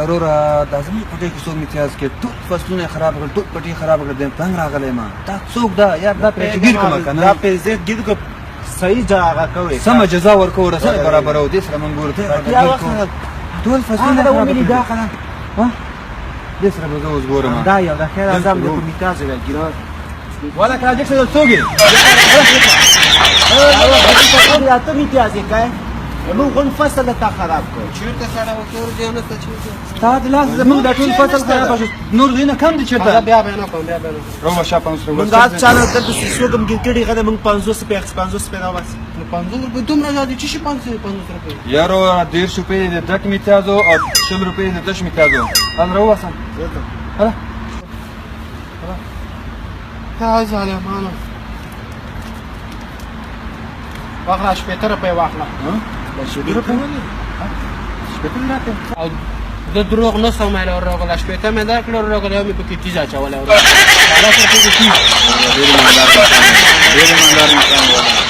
یاره وروره، دا زموږ پټۍ کې څوک امتیاز کې ټول فصلونه یې خراب کړل، ټول پټي یې خراب کړل، دی تنګ راغلی ما. دا څوک ده یار؟ دا پرې چې ګیر کومه که دا نه پیسې ګیر کو، صحیح جا هغه کوي، سمه جزا ورکوو، رسنه برابرو دې سره مونږ ګورو. یا وخت ټول فصلونه هغه خراب ومې کړل. دا خلا ها، دې سره به زه اوس ګورم. دا یو د خیر اعظم د میتاز ویل. والا کراجک سره څوک یې؟ دا ته میتاز یې کای، موږ غون فصل ته خراب کړ. چیرته سره وکړ دی؟ نه ته چیرته تا د لاس زمونږ د ټول فصل خراب شو، نور ځایونه کم دي چېرته؟ بیا به نه کوم، بیا به نه کوم. روه شا 500 موږ هغه چانه دلته سیسو کوم ګیر کړي غره، موږ 50 روپۍ، 50 روپۍ راوباسي. نو 50 روپۍ دومره زیات دي چې شي 550 روپۍ؟ یارو، 30 روپۍ د ډک میتازو او 20 روپۍ د تش میتازو. هل راوباسه، هله. دا ظالمانو، واخله 60 روپۍ واخله. 60 روپۍ؟ 60 راکړه. او د دروغ نه سم ویلی ورغله، 60 مې درکړه ورغله، یو مې پکې تیز اچولی ورغله. ډېر ایماندار انسان، ډېر ایماندار انسان.